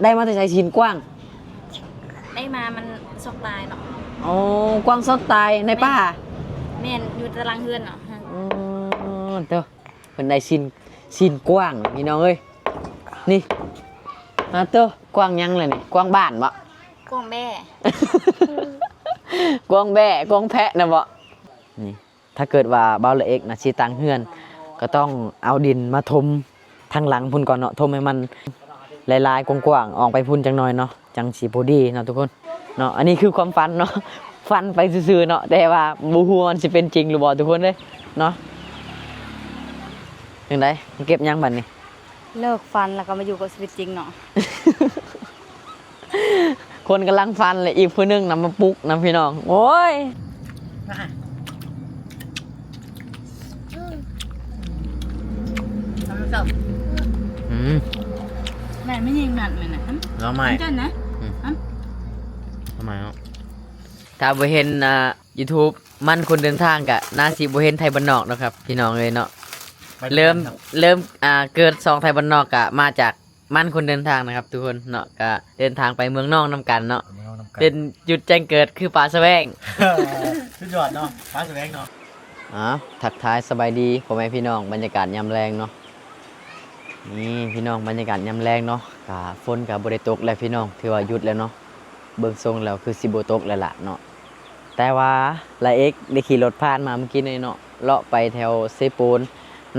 ໄດ້ມາແຕ່ໃສຊີ້ນກວາງ? ໄດ້ມາ ມັນຊອກຕາຍເນາະ. ອໍ ກວາງຊອກຕາຍໃນປ່າ? ແມ່ນ ຢູ່ຕາຫຼັງເຮືອນເນາະ. ອືມ ເດີ ເພິ່ນໄດ້ຊີ້ນ ຊີ້ນກວາງພີ່ນ້ອງເອີຍ. ນີ້ ອາ ໂຕ ກວາງຫຍັງລະນີ້? ກວາງບ້ານບໍ? ກວາງແບ້ ກວາງແບ້ ກວາງແພະນະບໍ? ນີ້ ຖ້າເກີດວ່າບ່າວລະເອກນະຊິຕັ້ງເຮືອນ ກໍຕ້ອງເອົາດິນມາຖົມທາງຫຼັງພຸ້ນກ່ອນເນາະ, ຖົມໃຫ້ມັນຫຼາຍໆ ກວ້າງໆ ອອກໄປພຸ້ນຈັກໜ່ອຍເນາະ, ຈັ່ງຊິພໍດີເນາະທຸກຄົນເນາະ. ອັນນີ້ຄືຄວາມຝັນເນາະ, ຝັນໄປຊື່ໆເນາະ, ແຕ່ວ່າບໍ່ຮູ້ວ່າມັນຊິເປັນຈິງຫຼືບໍ່ທຸກຄົນເດີເນາະ. ຈັ່ງໃດ ເກັບຫຍັງບັດນີ້? ເລີກຝັນແລ້ວກໍມາຢູ່ກັບຊີວິດຈິງເນາະ. ຄົນກຳລັງຝັນ ແລະ ອີກຜູ້ໜຶ່ງນຳມາປຸກນຳພີ່ນ້ອງ. ໂອ້ຍ ອືມ ແມ່ນ ແມ່ຍິງນັດແມ່ນນະ. ລອງໃໝ່ ອັນນັ້ນນະ. ອືມ ທຳໄມເນາະ? ຖ້າບໍ່ເຫັນ ອ່າ ຢູທູບ ມັນຄົນເດີນທາງ ກະໜ້າຊິບໍ່ເຫັນໄທບ້ານນອກເນາະຄັບ ພີ່ນ້ອງເອີຍເນາະ. ເລີ່ມ ເລີ່ມ ອ່າ ເກີດຊ່ອງໄທບ້ານນອກ ກະມາຈາກ ມັນຄົນເດີນທາງນະຄັບທຸກຄົນເນາະ, ກະເດີນທາງໄປເມືອງນອງນຳກັນເນາະ. ເປັນຈຸດແຈ້ງເກີດຄືປາສະແຫວງ. ສຸດຍອດເນາະ ປາສະແຫວງເນາະ. ອ້າວ ທັກທາຍສະບາຍດີພໍ່ແມ່ພີ່ນ້ອງ, ບັນຍາກາດຍາມແລງເນາະ. ນີ້ພີ່ນ້ອງ ບັນຍາກາດຍາມແລງເນາະ, ກະຝົນກະບໍ່ໄດ້ຕົກແລ້ວພີ່ນ້ອງ, ຖືວ່າຢຸດແລ້ວເນາະ. ເບິ່ງຊົງແລ້ວຄືຊິບໍ່ຕົກແລ້ວລະເນາະ. ແຕ່ວ່າລາເອກໄດ້ຂີ່ລົດຜ່ານມາເມື່ອກີ້ນີ້ເນາະ, ເລາະໄປແຖວເຊໂປນ,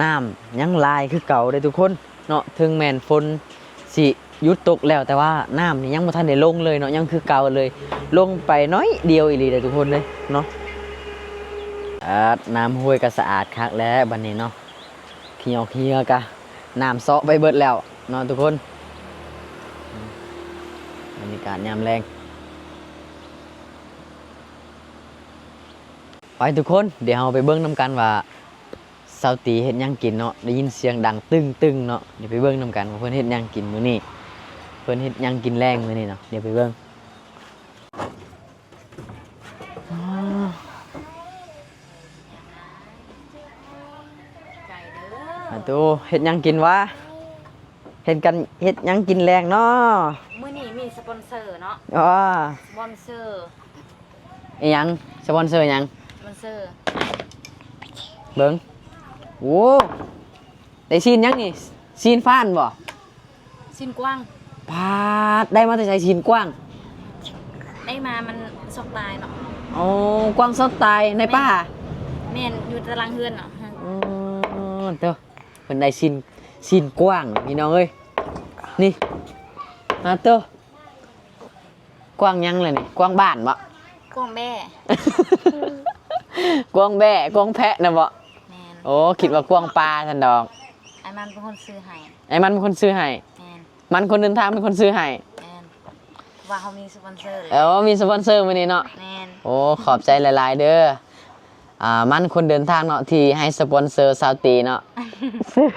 ນ້ຳຍັງຫຼາຍຄືເກົ່າເດ້ທຸກຄົນເນາະ. ເຖິງແມ່ນຝົນຊິຢຸດຕົກແລ້ວ, ແຕ່ວ່ານ້ຳນີ້ຍັງບໍ່ທັນໄດ້ລົງເລີຍເນາະ, ຍັງຄືເກົ່າເລີຍ, ລົງໄປໜ້ອຍດຽວອີ່ຫຼີເດ້ທຸກຄົນເດ້ເນາະ. ອາ ນ້ຳຫ້ວຍກໍສະອາດຄັກແລ້ວບັດນີ້ເນາະ. ຂີ້ຫຍ້ອຂີ້ເຫຍື້ອກະນ້ຳເຊາະໄປເບິດແລ້ວເນາະທຸກຄົນ. ບັນຍາກາດຍາມແລງ. ໄປທຸກຄົນ, ດຽວເຮົາໄປເບິ່ງນຳກັນວ່າສາວຕີເຮັດຫຍັງກິນເນາະ. ໄດ້ຍິນສຽງດັງຕຶ້ງໆເນາະ, ດຽວໄປເບິ່ງນຳກັນວ່າເພິ່ນເຮັດຫຍັງກິນມື້ນີ້, ເພິ່ນເຮັດຫຍັງກິນແລງມື້ນີ້ເນາະ. ດຽວໄປເບິ່ງ. ອາ ໂຕ ເຮັດຫຍັງກິນວະ? ເຮັດກັນ ເຮັດຫຍັງກິນແລງເນາະ? ມື້ນີ້ມີສະປອນເຊີເນາະ. ອໍ ສະປອນເຊີ. ອີຫຍັງ? ສະປອນເຊີຫຍັງ? ສະປອນເຊີ. ເບິ່ງ. ໂອ້ ໄດ້ຊີ້ນຫຍັງນີ້? ຊີ້ນຟານບໍ່? ຊີ້ນກວາງ. ປາດ ໄດ້ມາແຕ່ໃສຊີ້ນກວາງ? ໄດ້ມາ ມັນຊອກຕາຍເນາະ. ອໍ ກວາງຊອກຕາຍໃນປ່າ? ແມ່ນ ຢູ່ຕາຫຼັງເຮືອນເນາະ. ອໍ ເດີ ເພິ່ນໄດ້ຊີ້ນ ຊີ້ນກວາງພີ່ນ້ອງເອີຍ. ນີ້ ອາ ໂຕ ກວາງຫຍັງລະນີ້? ກວາງບ້ານບໍ? ກວາງແບ້ ກວາງແບ້ ກວາງແພະນະບໍ? ແມ່ນ. ໂອ້ ຄິດວ່າກວາງປ່າຊັ້ນດອກ. ອ້າຍມັນເປັນຄົນຊື້ໃຫ້. ອ້າຍມັນເປັນຄົນຊື້ໃຫ້? ແມ່ນ. ມັນຄົນເດີນທາງເປັນຄົນຊື້ໃຫ້? ແມ່ນ. ວ່າເຮົາມີສະປອນເຊີແລ້ວ. ເອີ ມີສະປອນເຊີມື້ນີ້ເນາະ. ແມ່ນ. ໂອ້ ຂອບໃຈຫຼາຍໆເດີ ອ່າ ມັນຄົນເດີນທາງເນາະ ທີ່ໃຫ້ສະປອນເຊີສາວຕີເນາະ ຊື້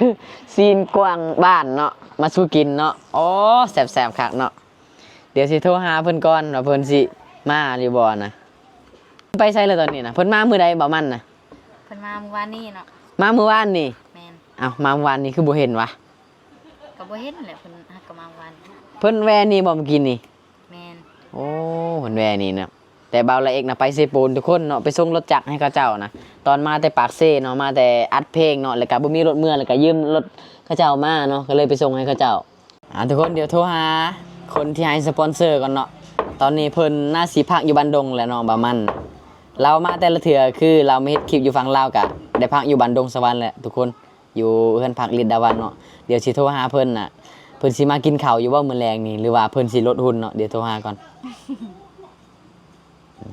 ຊີ້ນກວາງບ້ານເນາະ ມາສູ່ກິນເນາະ. ໂອ້ ແຊບໆຄັກເນາະ. ດຽວຊິໂທຫາເພິ່ນກ່ອນວ່າເພິ່ນຊິມາຫຼືບໍ່ນະ. ໄປໃສລະຕອນນີ້ນະ? ເພິ່ນມາມື້ໃດບໍ່ມັນນະ? ເພິ່ນມາມື້ວານນີ້ເນາະ. ມາມື້ວານນີ້? ແມ່ນ. ເອົ້າ ມາມື້ວານນີ້ຄືບໍ່ເຫັນວະ? ກໍບໍ່ເຫັນແຫຼະ ເພິ່ນຫາກກໍມາວານ. ເພິ່ນແວ່ນີ້ບໍ່ມື້ກີ້ນີ້? ແມ່ນ. ໂອ້ ເພິ່ນແວ່ນີ້ນະ. ແຕ່ບ່າວລາເອກນະໄປເຊໂປນທຸກຄົນເນາະ ໄປສົ່ງລົດຈັກໃຫ້ເຂົາເຈົ້ານະ. ຕອນມາແຕ່ປາກເຊເນາະ ມາແຕ່ອັດເພງເນາະ ແລ້ວກະບໍ່ມີລົດເມືອ ແລ້ວກະຢືມລົດເຂົາເຈົ້າມາເນາະ ກໍເລີຍໄປສົ່ງໃຫ້ເຂົາເຈົ້າ. ອ່າ ທຸກຄົນ ດຽວໂທຫາຄົນທີ່ໃຫ້ສະປອນເຊີກ່ອນເນາະ. ຕອນນີ້ເພິ່ນໜ້າຊິພັກຢູ່ບ້ານດົງແຫຼະເນາະ ບາມັນ. ລາວມາແຕ່ລະເທື່ອ ຄືລາວມາເຮັດຄລິບຢູ່ຝັ່ງລາວ ກະໄດ້ພັກຢູ່ບ້ານດົງສະຫວັນແຫຼະທຸກຄົນ ຢູ່ເຮືອນພັກລິດດາວັນເນາະ. ດຽວຊິໂທຫາເພິ່ນນະ ເພິ່ນຊິມາກິນເຂົ້າຢູ່ບໍ່ມື້ແລງນີ້ ຫຼືວ່າເພິ່ນຊິລົດຫຸ່ນເນາະ. ດຽວໂທຫາກ່ອນ.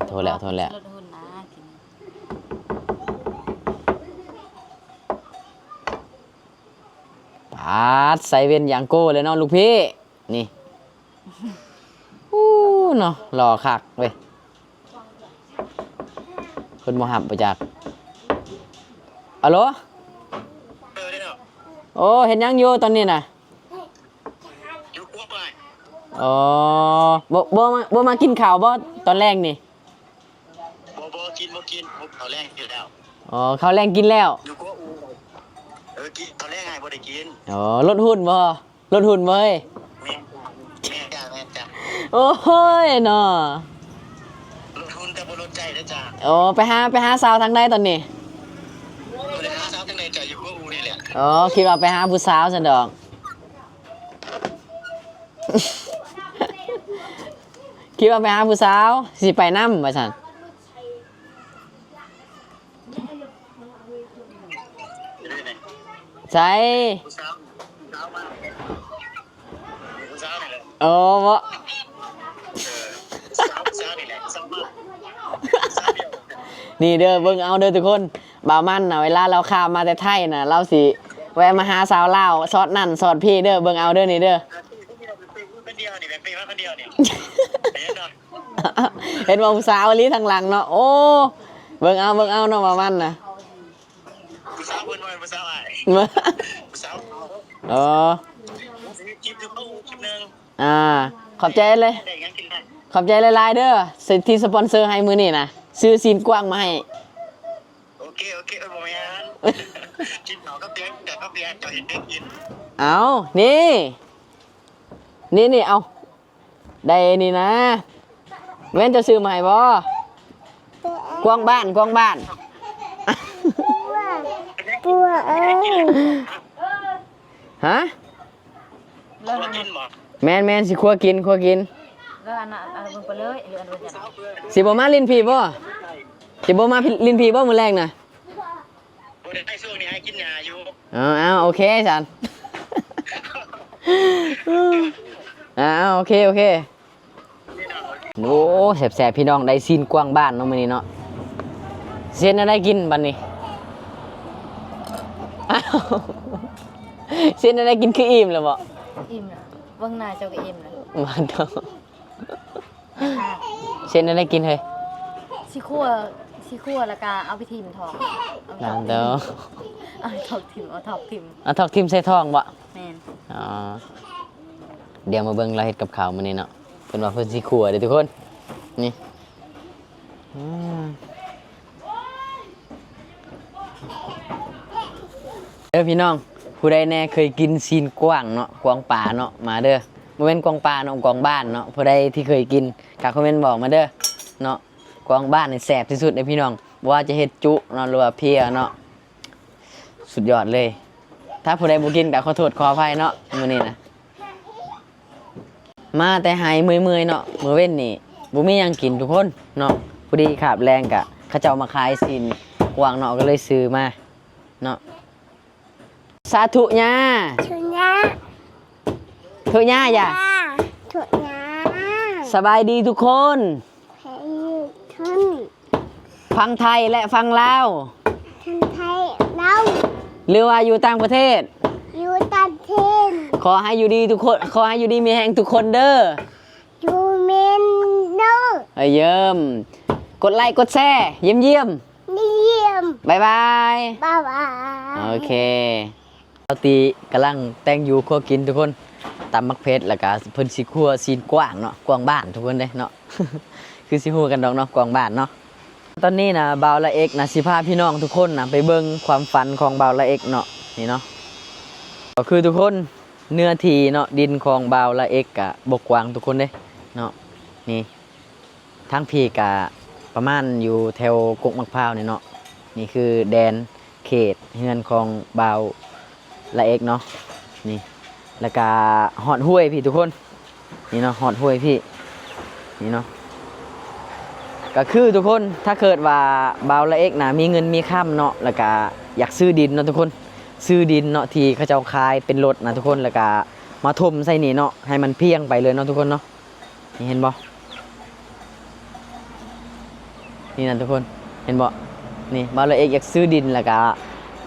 ໂທແລ້ວ ໂທແລ້ວ. ລົດຫຸ່ນນະກິນ. ປາດ ໃສ່ແວ່ນຢາງໂກ້ເລີຍເນາະລູກພີ່ ນີ້. ອູ້ ເນາະ ຫຼໍ່ຄັກເວີຍ. ເພິ່ນບໍ່ຮັບບໍ່ຈັກ. ອາໂຫຼ ເອີ ເດ້ເນາະ. ໂອ້ ເຮັດຫຍັງຢູ່ຕອນນີ້ນະ? ຢູ່ຄົວ. ອໍ ບໍ່ ບໍ່ມາ ບໍ່ມາກິນເຂົ້າບໍ່ຕອນແລງນີ້? ບໍ່ ບໍ່ກິນ ບໍ່ກິນ ເຂົ້າແລງກິນແລ້ວ. ອໍ ເຂົ້າແລງກິນແລ້ວ. ຢູ່ຄົວ. ເອີ ກິນເຂົ້າແລງໃຫ້ບໍ່ໄດ້ກິນ. ອໍ ລົດຫຸ່ນບໍ່? ລົດຫຸ່ນບໍ່ເອີຍ? ແມ່ນ ແມ່ ໂອ້ຍເນາະ ລົດຮຸນແຕ່ບໍ່ລົດໃຈເດີຈ້າ. ໂອ້ ໄປຫາ ໄປຫາສາວທາງໃດຕອນນີ້? ບໍ່ໄດ້ຫາສາວທາງໃດຈ້າ ຢູ່ຫົວອູ່ນີ້ແຫຼະ. ໂອ້ ຄິດວ່າໄປຫາຜູ້ສາວຊັ້ນດອກ ຄິດວ່າໄປຫາຜູ້ສາວ ຊິໄປນຳວ່າຊັ້ນ. ໃສ? ໂອ້ ບໍ່ ນີ້ເດີ ເບິ່ງເອົາເດີທຸກຄົນ ບ່າວມັນນະ ເວລາລາວຂ້າມມາແຕ່ໄທນະ ລາວຊິແວະມາຫາສາວລາວ ຊອດນັ້ນຊອດພີ້ເດີ ເບິ່ງເອົາເດີນີ້ເດີ. ເຫັນບໍ່ ຜູ້ສາວອີ່ຫຼີທາງຫຼັງເນາະ. ໂອ້ ເບິ່ງເອົາ ເບິ່ງເອົາເນາະ ວ່າມັນນະ ຜູ້ສາວເພິ່ນບໍ່ແມ່ນຜູ້ສາວອ້າຍ ຜູ້ສາວ. ອໍ ຄລິບໜຶ່ງ ອ່າ ຂອບໃຈເລີຍ ຂອບໃຈຫຼາຍໆເດີ ທີ່ສະປອນເຊີໃຫ້ມື້ນີ້ນະ ຊື້ຊີ້ນກວາງມາໃຫ້. ໂອເຄ ໂອເຄ ບໍ່ແມ່ນ ກິນເຂົ້າກັບເບຍ ແຕ່ກັບເບຍເຈົ້າເຮັດເບຍກິນ. ເອົ້າ ນີ້ ນີ້ໆ ເອົາ ໄດ້ນີ້ນະ ແມ່ນເຈົ້າຊື້ມາໃຫ້ບໍ່? ກວາງບ້ານ ກວາງບ້ານ ປົວ ປົວເອີຍ ຮະ? ແມ່ນໆ ຊິຄົວກິນ ຄົວກິນ. ຊິບໍ່ມາຫຼິ້ນພີ້ບໍ່? ຊິບໍ່ມາຫຼິ້ນພີ້ບໍ່ມື້ແລງນະ? ບໍ່ໄດ້ ຊ່ວງນີ້ອ້າຍກິນຫຍ້າຢູ່. ເອີ ເອົາ ໂອເຄຊັ້ນ ເອົາ ໂອເຄ ໂອເຄ. ໂອ້ ແຊບໆ ພີ່ນ້ອງ ໄດ້ຊີ້ນກວາງບ້ານເນາະມື້ນີ້ເນາະ. ຊິເຮັດແນວໃດກິນບັດນີ້? ຊິເຮັດແນວໃດກິນ ຄືອີ່ມແລ້ວບໍ່? ອີ່ມແລ້ວ ເບິ່ງໜ້າເຈົ້າກໍອີ່ມແລ້ວ ວ່າເຖາະ. ເຮັດແນວໃດກິນເຮີ້ຍ? ຊິຂົ້ວ ຊິຂົ້ວແລ້ວກະເອົາໄປຖິ້ມຖອກ ເອົາຖອກຖິ້ມ ເອົາຖອກຖິ້ມ ເອົາຖອກຖິ້ມໃສ່ຖອກບໍ່? ແມ່ນ. ອໍ ດຽວມາເບິ່ງລາວເຮັດກັບເຂົ້າມື້ນີ້ເນາະ ເພິ່ນວ່າເພິ່ນຊິຂົ້ວເດ້ທຸກຄົນ ນີ້ ອືມ. ເດີພີ່ນ້ອງ ຜູ້ໃດແດ່ເຄີຍກິນຊີ້ນກວາງເນາະ ກວາງປາເນາະ ມາເດີ ບໍ່ແມ່ນກວາງປາເນາະ ກວາງບ້ານເນາະ ຜູ້ໃດທີ່ເຄີຍກິນກະຄອມເມັນບອກມາເດີເນາະ. ກວາງບ້ານນີ້ແຊບທີ່ສຸດເດ້ພີ່ນ້ອງ ບໍ່ວ່າຈະເຮັດຈຸເນາະ ຫຼືວ່າເພຍເນາະ ສຸດຍອດເລີຍ. ຖ້າຜູ້ໃດບໍ່ກິນກະຂໍໂທດຂໍອະໄພເນາະ ມື້ນີ້ນະ. ມາແຕ່ໄຮ່ເມື່ອຍໆເນາະ ມື້ເວັນນີ້ບໍ່ມີຫຍັງກິນທຸກຄົນເນາະ ພໍດີຄາບແລງກະເຂົາເຈົ້າມາຂາຍຊີ້ນກວາງເນາະ ກໍເລີຍຊື້ມາເນາະ. ສາທຸຍ່າ ທຸຍ່າ ທຸຍ່າຢ່າ ທຸຍ່າ. ສະບາຍດີທຸກຄົນ ໃຫ້ທຸນ ຝັ່ງໄທ ແລະ ຝັ່ງລາວ ທັງໄທລາວ ຫຼືວ່າຢູ່ຕ່າງປະເທດ ຢູ່ຕ່າງປະເທດ ຂໍໃຫ້ຢູ່ດີທຸກຄົນ ຂໍໃຫ້ຢູ່ດີມີແຮງທຸກຄົນເດີ ຢູ່ເມນເດີ ເອີ ຢ້ຽມ ກົດໄລກົດແຊ ຢ້ຽມໆ ຢ້ຽມ ບາຍບາຍ ບາຍບາຍ ໂອເຄ. ສາວຕີກຳລັງແຕ່ງຢູ່ຄົວກິນທຸກຄົນ ຕຳໝາກເຜັດ ແລ້ວກະເພິ່ນຊິຄົວຊີ້ນກວາງເນາະ ກວາງບ້ານທຸກຄົນເດ້ເນາະ ຄືຊິຮູ້ກັນດອກເນາະ ກວາງບ້ານເນາະ. ຕອນນີ້ນະ ບ່າວລາເອັກນະ ຊິພາພີ່ນ້ອງທຸກຄົນນະ ໄປເບິ່ງຄວາມຝັນຂອງບ່າວລາເອັກເນາະ ນີ້ເນາະ ກໍຄືທຸກຄົນ ເນື້ອທີ່ເນາະ ດິນຂອງບ່າວລາເອັກກະບໍ່ກວ້າງທຸກຄົນເດ້ເນາະ ນີ້ ທາງພີ້ກະປະມານຢູ່ແຖວກົກໝາກພ້າວນີ້ເນາະ ນີ້ຄືແດນເຂດເຮືອນຂອງບ່າວລາເອັກເນາະ ນີ້ ແລ້ວກະຮອດຫ້ວຍພີ້ທຸກຄົນ ນີ້ເນາະ ຮອດຫ້ວຍພີ້ ນີ້ເນາະ ກະຄືທຸກຄົນ ຖ້າເກີດວ່າບ່າວລາເອັກນະ ມີເງິນມີຄຳເນາະ ແລ້ວກະຢາກຊື້ດິນເນາະທຸກຄົນ ຊື້ດິນເນາະ ທີ່ເຂົາເຈົ້າຂາຍເປັນລົດນະທຸກຄົນ ແລ້ວກະມາຖົມໃສ່ນີ້ເນາະ ໃຫ້ມັນພຽງໄປເລີຍເນາະທຸກຄົນເນາະ. ນີ້ເຫັນບໍ່? ນີ້ນະທຸກຄົນ ເຫັນບໍ່? ນີ້ ບ່າວລາເອັກຢາກຊື້ດິນ ແລ້ວກະ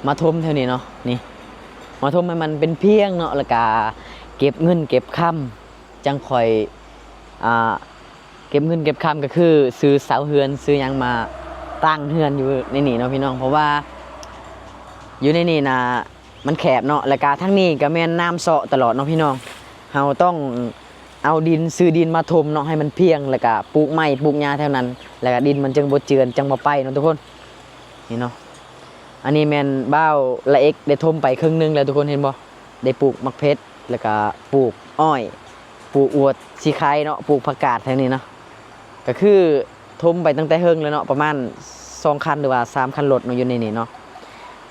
ມາຖົມແຖວນີ້ເນາະ ນີ້ ມາຖົມໃຫ້ມັນເປັນພຽງເນາະ ແລ້ວກະເກັບເງິນເກັບຄຳ ຈັ່ງຄ່ອຍ ອ່າ ເກັບເງິນເກັບຄຳ ກໍຄືຊື້ເສົາເຮືອນ ຊື້ຫຍັງມາຕັ້ງເຮືອນຢູ່ໃນນີ້ເນາະພີ່ນ້ອງ ເພາະວ່າຢູ່ໃນນີ້ນະ ມັນແຄບເນາະ ແລ້ວກະທາງນີ້ກະແມ່ນນ້ຳເຊາະຕະຫຼອດເນາະພີ່ນ້ອງ ເຮົາຕ້ອງເອົາດິນ ຊື້ດິນມາຖົມເນາະ ໃຫ້ມັນພຽງ ແລ້ວກະປູກໄມ້ປູກຫຍ້າແຖວນັ້ນ ແລ້ວກະດິນມັນຈຶ່ງບໍ່ເຈື່ອນ ຈັ່ງບໍ່ໄປເນາະທຸກຄົນ ນີ້ເນາະ. ອັນນີ້ແມ່ນບ່າວລາເອັກໄດ້ຖົມໄປເຄິ່ງໜຶ່ງແລ້ວທຸກຄົນ ເຫັນບໍ່? ໄດ້ປູກໝາກເຜັດ ແລ້ວກະປູກອ້ອຍ ປູກອວດສີໄຄເນາະ ປູກຜັກກາດທາງນີ້ເນາະ ກະຄືຖົມໄປຕັ້ງແຕ່ເຫິງແລ້ວເນາະ ປະມານສອງຄັນ ຫຼືວ່າສາມຄັນລົດເນາະ ຢູ່ໃນນີ້ເນາະ.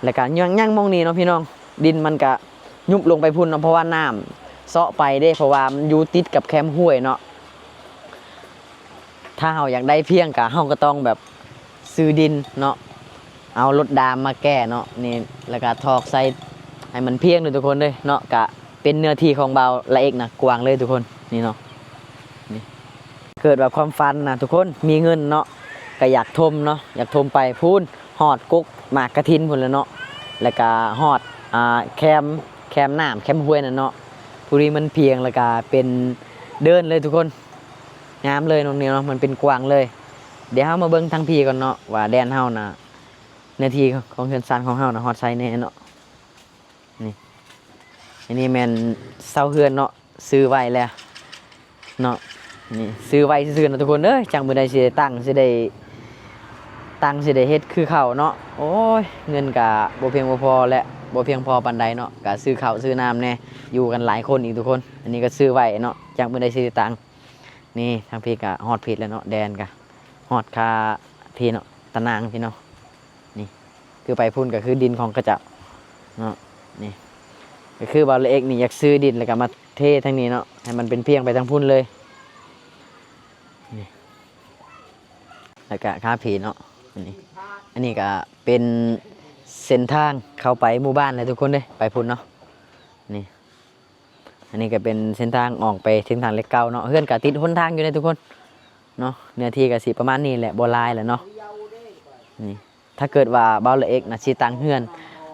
ແລ້ວກະຍັງ ຍັງໝ່ອງນີ້ເນາະພີ່ນ້ອງ ດິນມັນກະຍຸບລົງໄປພຸ້ນເນາະ ເພາະວ່ານ້ຳເຊາະໄປເດ້ ເພາະວ່າມັນຢູ່ຕິດກັບແຄມຫ້ວຍເນາະ. ຖ້າເຮົາຢາກໄດ້ພຽງກະ ເຮົາກະຕ້ອງແບບຊື້ດິນເນາະ ເອົາລົດດາມມາແກ່ເນາະ ນີ້ ແລ້ວກະຖອກໃສ່ໃຫ້ມັນພຽງເດີທຸກຄົນເດີເນາະ. ກະເປັນເນື້ອທີ່ຂອງບ່າວລະເອກນະ ກວ້າງເລີຍທຸກຄົນ ນີ້ເນາະ ນີ້. ເກີດວ່າຄວາມຝັນນະທຸກຄົນ ມີເງິນເນາະ ກະຢາກຖົມເນາະ ຢາກຖົມໄປພຸ້ນ ຮອດກົກໝາກກະຖິນພຸ້ນແຫຼະເນາະ ແລ້ວກະຮອດ ອ່າ ແຄມ ແຄມນ້ຳ ແຄມຫ້ວຍນັ້ນເນາະ. ຜູ້ທີ່ມັນພຽງ ແລ້ວກະເປັນເດີ່ນເລີຍທຸກຄົນ ງາມເລີຍເນາະ ນີ້ເນາະ ມັນເປັນກວ້າງເລີຍ. ດຽວເຮົາມາເບິ່ງທາງພີ້ກ່ອນເນາະ ວ່າແດນເຮົານະ ເນື້ອທີ່ຂອງເຮືອນຊານຂອງເຮົານະ ຮອດໃສແດ່ເນາະ. ນີ້ ອັນນີ້ແມ່ນເສົາເຮືອນເນາະ ຊື້ໄວ້ແລ້ວເນາະ ນີ້ ຊື້ໄວ້ຊື່ໆນະທຸກຄົນເອີຍ ຈັກມື້ໃດຊິໄດ້ຕັ້ງ ຊິໄດ້ຕັ້ງ ຊິໄດ້ເຮັດຄືເຂົາເນາະ. ໂອ້ຍ ເງິນກະບໍ່ພຽງບໍ່ພໍ ແລະ ບໍ່ພຽງພໍປານໃດເນາະ ກະຊື້ເຂົ້າຊື້ນ້ຳແດ່ ຢູ່ກັນຫຼາຍຄົນອີກທຸກຄົນ. ອັນນີ້ກະຊື້ໄວ້ເນາະ ຈັກມື້ໃດຊິໄດ້ຕັ້ງ. ນີ້ທາງພີ້ກະຮອດພີ້ແລ້ວເນາະ ແດນກະຮອດຄາພີ້ເນາະ ຕາໜ່າງພີ້ເນາະ. ນີ້ ຄືໄປພຸ້ນກະຄືດິນຂອງເຂົາເຈົ້າເນາະ. ນີ້ ກະຄືບ່າວລະເອກນີ້ຢາກຊື້ດິນ ແລ້ວກະມາເທທາງນີ້ເນາະ ໃຫ້ມັນເປັນພຽງໄປທາງພຸ້ນເລີຍ ນີ້ ແລ້ວກະຄາພີ້ເນາະ. ອັນນີ້ ອັນນີ້ກະເປັນເສັ້ນທາງເຂົ້າໄປໝູ່ບ້ານແຫຼະທຸກຄົນເດີ ໄປພຸ້ນເນາະ ນີ້. ອັນນີ້ກະເປັນເສັ້ນທາງອອກໄປເສັ້ນທາງເຫຼັກເກົ່າເນາະ ເຮືອນກະຕິດຫົນທາງຢູ່ເດ້ທຸກຄົນເນາະ. ເນື້ອທີ່ກະຊິປະມານນີ້ແຫຼະ ບໍ່ຫຼາຍແຫຼະເນາະ ນີ້. ຖ້າເກີດວ່າບ່າວລະເອກນະຊິຕັ້ງເຮືອນ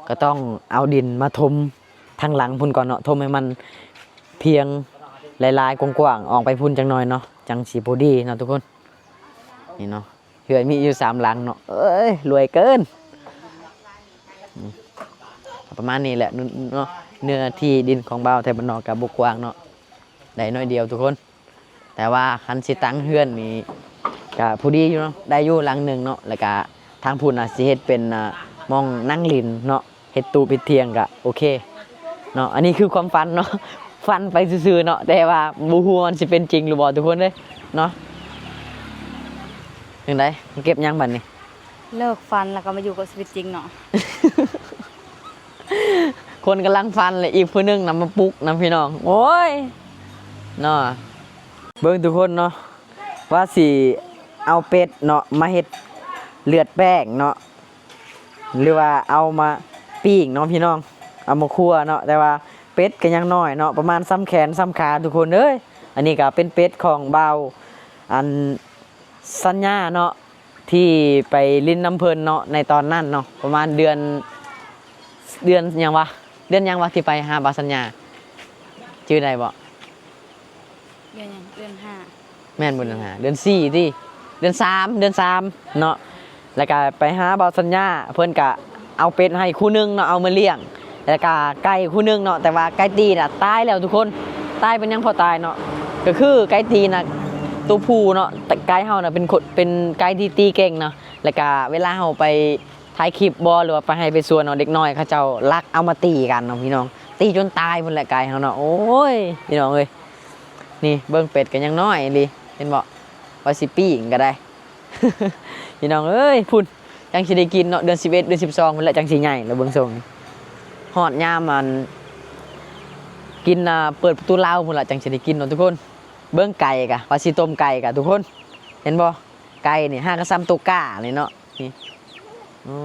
ກະຕ້ອງເອົາດິນມາຖົມທາງຫຼັງພຸ້ນກ່ອນເນາະ ຖົມໃຫ້ມັນພຽງຫຼາຍໆ ກວ້າງໆ ອອກໄປພຸ້ນຈັກໜ່ອຍເນາະ ຈັ່ງຊິພໍດີເນາະທຸກຄົນ ນີ້ເນາະ. ເຮືອນມີຢູ່ສາມຫຼັງເນາະ ເອີຍ ລວຍເກີນ ອືມ ປະມານນີ້ແຫຼະເນາະ. ເນື້ອທີ່ດິນຂອງບ່າວໄທບ້ານນອກກະບໍ່ກວ້າງເນາະ ໄດ້ໜ້ອຍດຽວທຸກຄົນ ແຕ່ວ່າຄັນຊິຕັ້ງເຮືອນນີ້ກະພໍດີຢູ່ເນາະ ໄດ້ຢູ່ຫຼັງໜຶ່ງເນາະ. ແລ້ວກະທາງພຸ້ນນະຊິເຮັດເປັນ ອ່າ ໝ່ອງນັ່ງຫຼິ້ນເນາະ ເຮັດຕູບເຮັດຖຽງກະໂອເຄເນາະ. ອັນນີ້ຄືຄວາມຝັນເນາະ ຝັນໄປຊື່ໆເນາະ ແຕ່ວ່າບໍ່ຮູ້ວ່າມັນຊິເປັນຈິງຫຼືບໍ່ທຸກຄົນເອີຍເນາະ. ຈັ່ງໃດ ມາເກັບຫຍັງບັດນີ້? ເລີກຝັນແລ້ວກໍມາຢູ່ກັບຊີວິດຈິງເນາະ. ຄົນກຳລັງຝັນ ແລະ ອີກຜູ້ໜຶ່ງນຳມາປຸກນຳພີ່ນ້ອງ ໂອ້ຍ ເນາະ. ເບິ່ງທຸກຄົນເນາະ ວ່າຊິເອົາເປັດເນາະ ມາເຮັດເລືອດແປງເນາະ ຫຼືວ່າເອົາມາປີ້ງເນາະພີ່ນ້ອງ ເອົາມາຄົ່ວເນາະ. ແຕ່ວ່າເປັດກະຍັງນ້ອຍເນາະ ປະມານສ່ຳແຂນສ່ຳຂາທຸກຄົນເອີຍ. ອັນນີ້ກະເປັນເປັດຂອງບ່າວ ອັນ ສັນຍາເນາະ ທີ່ໄປຫຼິ້ນນຳເພິ່ນເນາະ ໃນຕອນນັ້ນເນາະ ປະມານເດືອນ ເດືອນຫຍັງວະ ເດືອນຫຍັງວະ ທີ່ໄປຫາບ່າວສັນຍາ ຈື່ໄດ້ບໍ່? ເດືອນຫຍັງ? ເດືອນຫ້າ ແມ່ນບໍ່? ເດືອນຫ້າ ເດືອນສີ່ຕິ ເດືອນສາມ ເດືອນສາມເນາະ. ແລ້ວກະໄປຫາບ່າວສັນຍາ ເພິ່ນກະເອົາເປັດໃຫ້ຄູ່ໜຶ່ງເນາະ ເອົາມາລ້ຽງ ແລ້ວກະໄກ່ຄູ່ໜຶ່ງເນາະ ແຕ່ວ່າໄກ່ຕີນນະຕາຍແລ້ວທຸກຄົນ. ຕາຍເປັນຫຍັງພໍຕາຍເນາະ ກະຄືໄກ່ຕີນນະ ໂຕຜູ້ເນາະ ແຕ່ໄກ່ເຮົານະເປັນຄົນ ເປັນໄກ່ທີ່ຕີເກັ່ງເນາະ. ແລ້ວກະເວລາເຮົາໄປຖ່າຍຄລິບບໍ່ ຫຼືວ່າໄປໄຮ່ໄປສວນເນາະ ເດັກນ້ອຍເຂົາເຈົ້າລັກເອົາມາຕີກັນເນາະພີ່ນ້ອງ ຕີຈົນຕາຍພຸ້ນແຫຼະໄກ່ເຮົາເນາະ. ໂອ້ຍ ພີ່ນ້ອງເອີຍ ນີ້ເບິ່ງເປັດກະຍັງນ້ອຍອີ່ຫຼີ ເຫັນບໍ່? ວ່າຊິປີ້ງກະໄດ້ ພີ່ນ້ອງເອີຍ ພຸ້ນ ຈັ່ງຊິໄດ້ກິນເນາະ ເດືອນສິບເອັດ ເດືອນສິບສອງພຸ້ນແຫຼະ ຈັ່ງຊິໃຫຍ່ລະ ເບິ່ງຊົງ ຮອດຍາມອັນ ກິນ ອ່າ ເປີດປະຕູລາວພຸ້ນລະ ຈັ່ງຊິໄດ້ກິນເນາະທຸກຄົນ. ເບິ່ງໄກ່ກະ ວ່າຊິຕົ້ມໄກ່ກະທຸກຄົນ ເຫັນບໍ່? ໄກ່ນີ້ຫາກະສ່ຳໂຕກ້ານີ້ເນາະ ນີ້ ໂອ້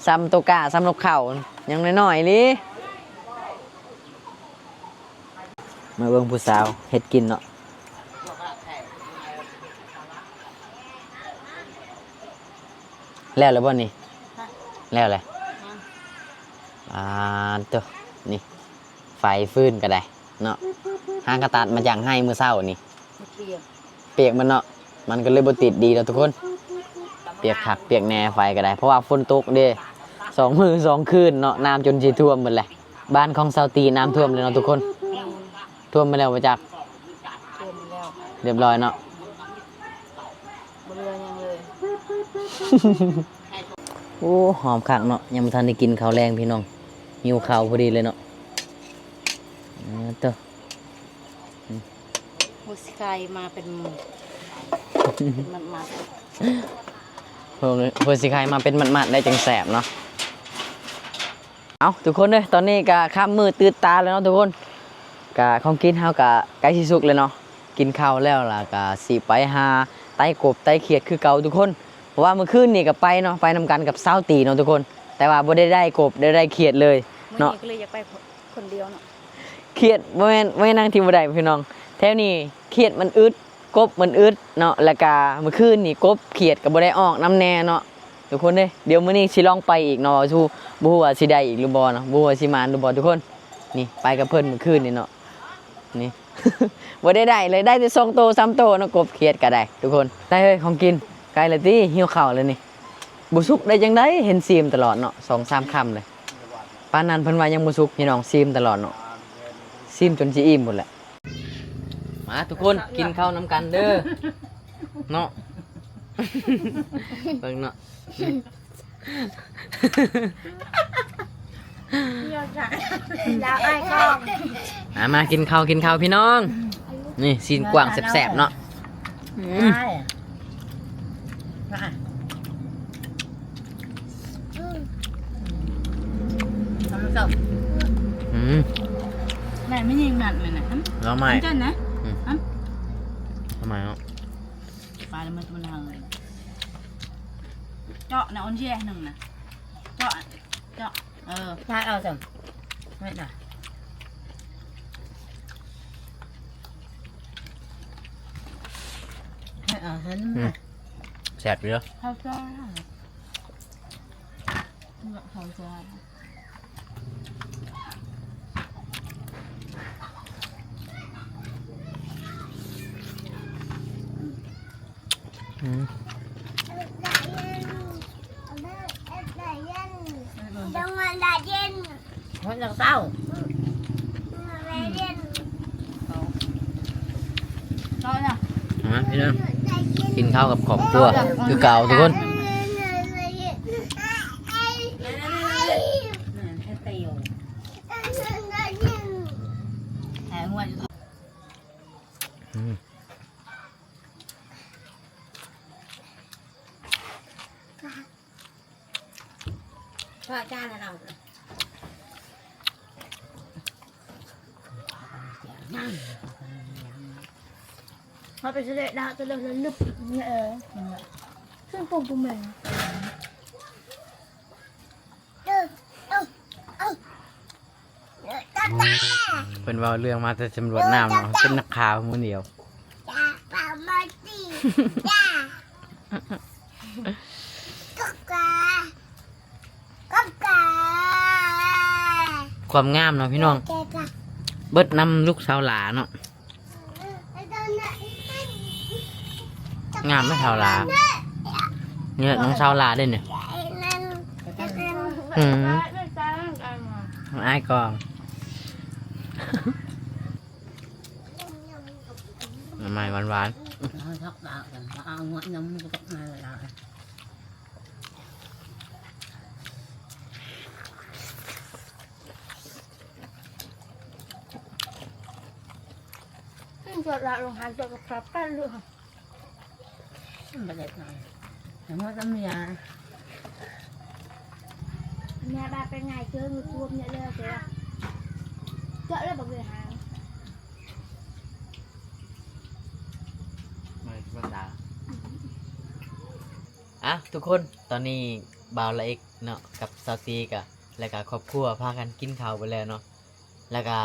ສ່ຳໂຕກ້າ ສ່ຳນົກເຂົາ ຍັງນ້ອຍໆອີ່ຫຼີ. ມາເບິ່ງຜູ້ສາວເຮັດກິນເນາະ. ແລ້ວແລ້ວບໍ່ນີ້? ຮະ? ແລ້ວແຫຼະ ຍັງ ອ່າ ໂຕ ນີ້ ໄຟຟືນກະໄດ້ເນາະ ຫາກະຕັດມາຈາກໄຮ່ມື້ເຊົ້ານີ້ ປຽກ ປຽກມັນເນາະ ມັນກະເລີຍບໍ່ຕິດດີດອກທຸກຄົນ. ປຽກຄັກປຽກແນ່ ໄຟກະໄດ້ ເພາະວ່າຝົນຕົກເດ້ ສອງມື້ສອງຄືນເນາະ ນ້ຳຈົນຊິຖ້ວມເບິດແຫຼະ. ບ້ານຂອງສາວຕີນ້ຳຖ້ວມແລ້ວເນາະທຸກຄົນ ຖ້ວມມາແລ້ວບໍ່ຈັກ? ຖ້ວມມາແລ້ວ ຮຽບຮ້ອຍເນາະ ບໍ່ເຫຼືອຫຍັງເລີຍ. ໂອ້ ຫອມຄັກເນາະ ຍັງບໍ່ທັນໄດ້ກິນເຂົ້າແລງພີ່ນ້ອງ ຫິວເຂົ້າພໍດີເລີຍເນາະ. ເອີ ໂຕ ຫົວຊິໄຄມາເປັນ ເປັນມັດໆ ໂອ້ຍ ຫົວຊິໄຄມາເປັນມັດໆ ໄດ້ຈັ່ງແຊບເນາະ. ເອົ້າ ທຸກຄົນເດີ ຕອນນີ້ກະຄ່ຳມືດຕື່ນຕາແລ້ວເນາະທຸກຄົນ. ກະຂອງກິນເຮົາກະໃກ້ຊິສຸກແລ້ວເນາະ. ກິນເຂົ້າແລ້ວລະກະຊິໄປຫາໄຕ່ກົບໄຕ່ຂຽດຄືເກົ່າທຸກຄົນ. ເພາະວ່າມື້ຄືນນີ້ກະໄປເນາະ ໄປນຳກັນກັບສາວຕີເນາະທຸກຄົນ. ແຕ່ວ່າບໍ່ໄດ້ໄດ້ກົບ ໄດ້ໄດ້ຂຽດເລີຍເນາະ. ມື້ນີ້ກະເລີຍຢາກໄປຄົນດຽວເນາະ. ຂຽດ ບໍ່ແມ່ນ ບໍ່ແມ່ນນາງທີ່ບໍ່ໄດ້ພີ່ນ້ອງ. ແຖວນີ້ຂຽດມັນອຶດ ກົບມັນອຶດເນາະ. ລະກະມື້ຄືນນີ້ກົບຂຽດກະບໍ່ໄດ້ອອກນຳແນ່ເນາະທຸກຄົນເດ້. ດຽວມື້ນີ້ຊິລອງໄປອີກເນາະ ວ່າຊິ ບໍ່ຮູ້ວ່າຊິໄດ້ອີກຫຼືບໍ່ເນາະ ບໍ່ຮູ້ວ່າຊິໝານຫຼືບໍ່ທຸກຄົນ. ນີ້ໄປກັບເພິ່ນມື້ຄືນນີ້ເນາະ. ນີ້ ບໍ່ໄດ້ໄດ້ເລີຍ ໄດ້ແຕ່ສອງໂຕສາມໂຕເນາະ ກົບຂຽດກະໄດ້ທຸກຄົນ. ໄດ້ເຮີຍ ຂອງກິນ ໄກລະຕິ ຫິວເຂົ້າແລ້ວນີ້. ບໍ່ສຸກໄດ້ຈັ່ງໃດ ເຫັນຊີມຕະຫຼອດເນາະ ສອງສາມຄຳເລີຍ. ປານນັ້ນເພິ່ນວ່າຍັງບໍ່ສຸກ ພີ່ນ້ອງ ຊີມຕະຫຼອດເນາະ ຊີມຈົນຊິອີ່ມພຸ້ນແຫຼະ. ມາທຸກຄົນ ກິນເຂົ້ານຳກັນເດີເນາະ. ເບິ່ງເນາະ ດາວອ້າຍກ້ອງ ມາ ມາກິນເຂົ້າ ກິນເຂົ້າພີ່ນ້ອງ. ນີ້ຊີ້ນກວ້າງແຊບໆເນາະ. ອືມ ອືມ ອືມ ແມ່ນ ມີຍິງນັດແມ່ນນະ. ລອງໃໝ່ ຈັນນະ ອືມ ລອງໃໝ່ເນາະ. ປາລະໝຶກມັນເຫີ ເຈາະນະ ອົນເຈຍໜຶ່ງນະ ເຈາະ ເຈາະ ເອີ ພາເອົາຊັ້ນ ແມ່ນນະ ໃຫ້ເອົາຫັ້ນ ອືມ ນະ ແຊບຢູ່ເດີ ເຂົ້າເຈົ້າ ເຂົ້າເຈົ້າ. ອືມ ຮອດແລ້ວເຊົ້າ ມາພີ່ນ້ອງ ກິນເຂົ້າກັບຄອບຄົວຄືເກົ່າທຸກຄົນ. ອືມ ພະເຈົ້າລະເຮົາ ເຮົາໄປສະເດັດດາວ ຈະເລີກລະລຶບ ເອີ ຂຶ້ນປຸງປຸງແມ່ ເພິ່ນເວົ້າເລື່ອງມາແຕ່ສຳຫຼວດນ້ຳເນາະ ເປັນນັກຂ່າວມື້ດຽວ. ຄວາມງາມເນາະພີ່ນ້ອງ ເບິດນຳລູກສາວຫຼ້າເນາະ. ງາມໄໝ ສາວຫຼ້າ ເງືອກຂອງສາວຫຼ້າເດ້ນີ້. ອືມ ອ້າຍກອງ ໜໍ່ໄມ້ຫວານໆ. ມັນຈະລະລົງຫາເຈົ້າກັບຂ້າວປັ້ນເລີຍ ມັນບໍ່ໄດ້ນອນ ແຕ່ວ່າກໍມີ ເມຍບາດໄປງ່າຍເຈີ ມີຄວາມເຍອະເລີຍ ແຕ່ວ່າເຈາະແລ້ວບໍ່ເຄີຍຫາ ມາທຳມະດາ. ອ່ະ ທຸກຄົນ ຕອນນີ້ບ່າວລາເອັກເນາະ ກັບສາວຕີກະ ແລະກະຄອບຄົວພາກັນກິນເຂົ້າໄປແລ້ວເນາະ ແລະກະ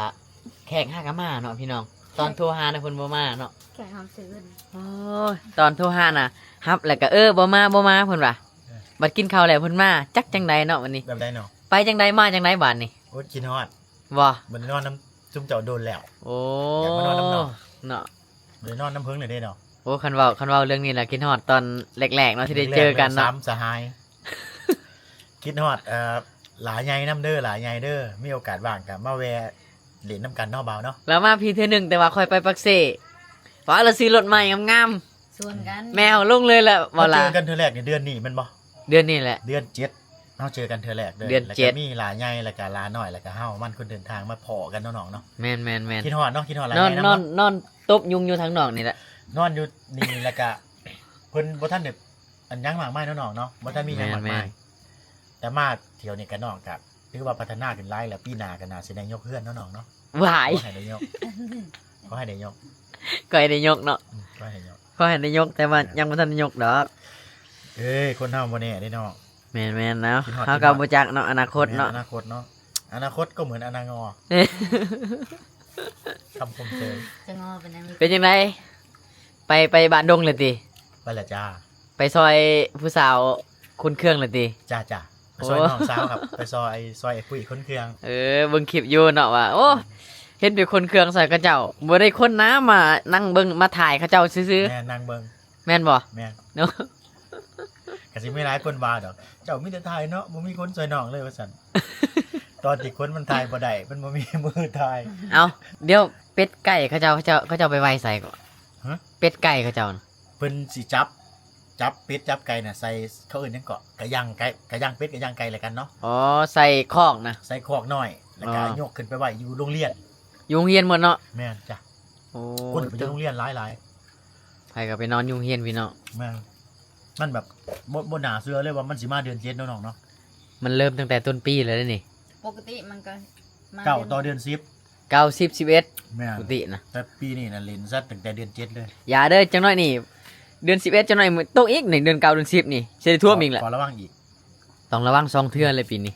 ແຂກຫາກະມາເນາະພີ່ນ້ອງ. ຕອນໂທຫານະເພິ່ນບໍ່ມາເນາະ ແຂກຫາມຊື່ນ. ໂອ້ຍ ຕອນໂທຫານະ ຮັບແລ້ວກະ ເອີ ບໍ່ມາ ບໍ່ມາ ເພິ່ນວ່າ. ເອີ ບັດກິນເຂົ້າແລ້ວເພິ່ນມາ ຈັກຈັ່ງໃດເນາະບັດນີ້ ແບບໃດເນາະ ໄປຈັ່ງໃດມາຈັ່ງໃດບາດນີ້. ໂອ້ຍ ຄິດຮອດ ບໍ່ ບໍ່ໄດ້ນອນນຳ ຊຸມເຈົ້າດົນແລ້ວ. ໂອ້ ຢາກມານອນນຳນ້ອງເນາະ ບໍ່ໄດ້ນອນນຳເພິ່ນເລີຍເດ້ເນາະ. ໂອ້ ຄັນເວົ້າ ຄັນເວົ້າເລື່ອງນີ້ລະ ຄິດຮອດຕອນແລກໆເນາະ ທີ່ໄດ້ເຈີກັນເນາະ ສາມສະຫາຍ. ຄິດຮອດ ເອີ ຫຼ້າໃຫຍ່ນຳເດີ ຫຼ້າໃຫຍ່ເດີ ມີໂອກາດວ່າງກະມາແວ່ຫຼິ້ນນຳກັນເນາະ ບ່າວເນາະ. ລາວມາພີ້ເທື່ອໜຶ່ງ ແຕ່ວ່າຂ້ອຍໄປປາກເຊ ວ່າລາຊື້ລົດໃໝ່ງາມໆ ຊວນກັນ ແມ່ເຮົາລົງເລີຍລະ ເວົ້າຫຼາຍ. ເຮົາເຈີກັນເທື່ອແລກນີ້ເດືອນນີ້ແມ່ນບໍ່? ເດືອນນີ້ແຫຼະ ເດືອນເຈັດ ເຮົາເຈີກັນເທື່ອແລກເດີ ເດືອນເຈັດ ແລ້ວກະມີຫຼ້າໃຫຍ່ ແລ້ວກະຫຼ້ານ້ອຍ ແລ້ວກະເຮົາມັນຄົນເດີນທາງມາພໍ້ກັນເນາະນ້ອງເນາະ. ແມ່ນໆໆ ຄິດຮອດເນາະ ຄິດຮອດຫຼາຍ ນອນ ໃຫຍ່ນຳ ນອນ ເນາະ ນອນ ຕົບຍຸງຢູ່ທາງນອກນີ້ແຫຼະ ນອນຢູ່ນີ້ ແລ້ວກະເພິ່ນບໍ່ທັນໄດ້ອັນຫຍັງມາກມາຍເນາະນ້ອງເນາະ ບໍ່ທັນມີຫຍັງມາກມາຍ ແມ່ນໆ ແຕ່ມາທ່ຽວນີ້ກະນ້ອງກະຖືວ່າພັດທະນາຂຶ້ນຫຼາຍແລ້ວ ປີໜ້າກະໜ້າຊິໄດ້ຍົກເຮືອນເນາະນ້ອງເນາະ ຫວາຍ ຂໍໃຫ້ໄດ້ຍົກ ຂໍໃຫ້ໄດ້ຍົກ ກໍໃຫ້ໄດ້ຍົກເນາະ ອືມ ຂໍໃຫ້ໄດ້ຍົກ ຂໍໃຫ້ໄດ້ຍົກ ແຕ່ວ່າ ແມ່ນ ຍັງບໍ່ທັນໄດ້ຍົກດອກ ເອີຍ ຄົນເຮົາບໍ່ແນ່ເດ້ນ້ອງ ແມ່ນໆ ເນາະ ຄິດຮອດ ເຮົາກໍບໍ່ຈັກເນາະ ອະນາຄົດເນາະ ແມ່ນ ອະນາຄົດເນາະ ອະນາຄົດກໍເໝືອນອະນາງໍ ຄຳຄົມເຊີຍ ຈະງໍເປັນຫຍັງ ເປັນຈັ່ງໃດ ໄປ ໄປບ້ານດົງແລ້ວຕິ? ໄປແລ້ວຈ້າ ໄປຊ່ອຍຜູ້ສາວຂົນເຄື່ອງແລ້ວຕິ? ຈ້າໆ ໄປຊ່ອຍ ໂອ້ ນ້ອງສາວຄັບ ໄປຊ່ອຍ ຊ່ອຍອ້າຍປຸ້ຍຂົນເຄື່ອງ ເອີ ເບິ່ງຄລິບຢູ່ເນາະວ່າ ໂອ້ ເຫັນໄປຂົນເຄື່ອງຊ່ອຍເຂົາເຈົ້າ ບໍ່ໄດ້ຂົນນະ ມານັ່ງເບິ່ງ ມາຖ່າຍເຂົາເຈົ້າຊື່ໆ ແມ່ນ ນັ່ງເບິ່ງ ແມ່ນບໍ່? ແມ່ນ ເນາະ ກະຊິມີຫຼາຍຄົນວ່າດອກ ເຈົ້າມີແຕ່ຖ່າຍເນາະ ບໍ່ມີຄົນຊ່ອຍນ້ອງເລີຍວ່າຊັ້ນ ຕອນທີ່ຄົນມັນຖ່າຍບໍ່ໄດ້ ມັນບໍ່ມີມືຖ່າຍ ເອົ້າ ດຽວເປັດໄກ່ເຂົາເຈົ້າ ເຂົາເຈົ້າ ເຂົາເຈົ້າໄປໄວ້ໃສເກາະ? ຮະ? ເປັດໄກ່ເຂົາເຈົ້ານະ ເພິ່ນຊິຈັບ ຈັບເປັດຈັບໄກ່ນະ ໃສ່ ເຂົາເອີ້ນຫຍັງເກາະ ກະຢ່າງໄກ່ ກະຢ່າງເປັດກະຢ່າງໄກ່ແລ້ວກັນເນາະ ອໍ ໃສ່ຄອກນະ ໃສ່ຄອກນ້ອຍ ແລ້ວກະ ອໍ ຍົກຂຶ້ນໄປໄວ້ຢູ່ໂຮງຮຽນ ຢູ່ໂຮງຮຽນໝົດເນາະ ແມ່ນຈ້ະ ໂອ້ ຄົນໄປຢູ່ໂຮງຮຽນຫຼາຍໆ ໃຜກໍໄປນອນຢູ່ໂຮງຮຽນພີ່ນ້ອງ ແມ່ນ ມັນແບບ ບໍ່ ບໍ່ໜ້າເຊື່ອເລີຍວ່າມັນຊິມາເດືອນເຈັດເນາະນ້ອງເນາະ ມັນເລີ່ມຕັ້ງແຕ່ຕົ້ນປີແລ້ວເດ້ນີ້ ປົກກະຕິມັນກໍມາເກົ້າຕໍ່ເດືອນສິບ ເກົ້າ ສິບ ສິບເອັດ ແມ່ນ ປົກກະຕິນະ ແຕ່ປີນີ້ນະເຫຼັ້ນຊະຕັ້ງແຕ່ເດືອນເຈັດເລີຍ ຢ່າເດີ ຈັກໜ້ອຍນີ້ ເດືອນສິບເອັດ ຈັກໜ້ອຍຕົກອີກນີ້ ເດືອນເກົ້າ ເດືອນສິບນີ້ ຊິໄດ້ຖ້ວມອີກແຫຼະ ຂໍລະວັງອີກ ຕ້ອງລະວັງສອງເທື່ອເລີຍປີນີ້